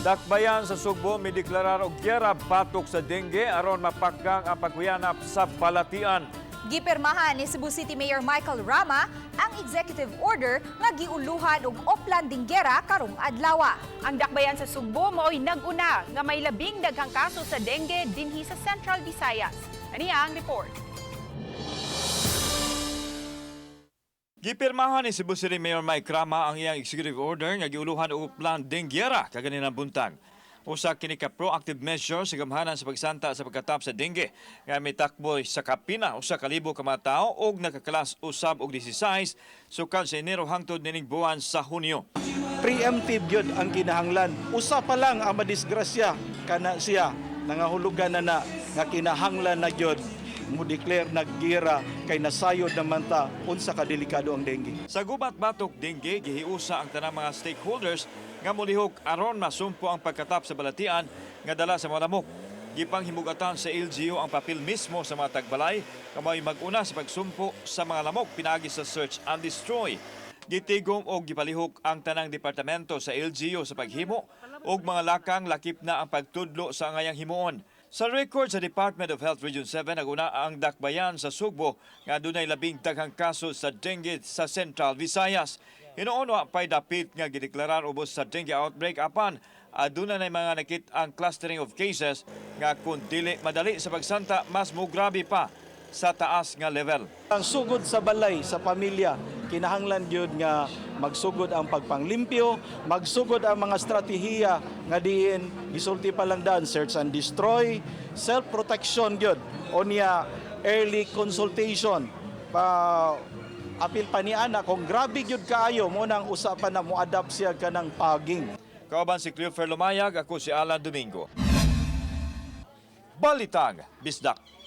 Dakbayan sa Sugbo mideklarar og gyera batok sa dengue aron mapakgang ang pagkuyanap sa balatian. Gipirmahan ni Cebu City Mayor Michael Rama ang executive order nga giuluhan og Oplan Dinguera karong adlaw. Ang dakbayan sa Sugbo mao'y nag-una nga may labing daghang kaso sa dengue dinhi sa Central Visayas. Aniya ang report. Gipirmahan ni Cebu City Mayor Mike Rama ang iyang executive order nga giuluhan og Oplan Dinguera kaganinang buntag. Usa kini ka proactive measure sa gamhanan sa pagsanta sa pagkatap sa dengue nga mitakbo sa kapina 1,000 ka mga tawo og nakakalas usab og 16 sukad sa Enero hangtod nining buwan sa Hunyo. Preemptive gyud ang kinahanglan. Usa pa lang ang madisgrasya kana siya, nangahulugan na na nga kinahanglan na gyud mo declare naggira kay nasayod naman ta unsa ka delikado ang dengue. Sa gubat batok dengue, gihiusa ang tanang mga stakeholders nga molihok aron masumpo ang pagkatap sa balatian nga dala sa mga lamok. Gipanghimugatan sa LGU ang papel mismo sa mga tagbalay nga mao'y mag-una sa pagsumpo sa mga lamok pinaagi sa search and destroy. Gitigom og gipalihok ang tanang departamento sa LGU sa paghimo og mga lakang, lakip na ang pagtudlo sa angayang himuon. Sa record sa Department of Health Region 7, naguna ang dakbayan sa Sugbo nga dunay labing daghang kaso sa dengue sa Central Visayas. Hinuon wa pay dapit nga gideklarar ubos sa dengue outbreak, apan aduna nay mga nakit ang clustering of cases nga kung dili madali sa pagsanta, mas mugrabe pa sa taas nga level. Ang sugod sa balay, sa pamilya, kinahanglan gyud nga magsugod ang pagpanglimpyo, magsugod ang mga estratehiya nga diin gisulti pa lang daan, search and destroy, self-protection gyud, unya early consultation. Pa apil pa ni ana kung grabe gyud kaayo mo nang usapan na mo-adapt siya kanang fogging. Kauban si Cleofer Lumayag, ako si Alan Domingo. Balitang Bisdak.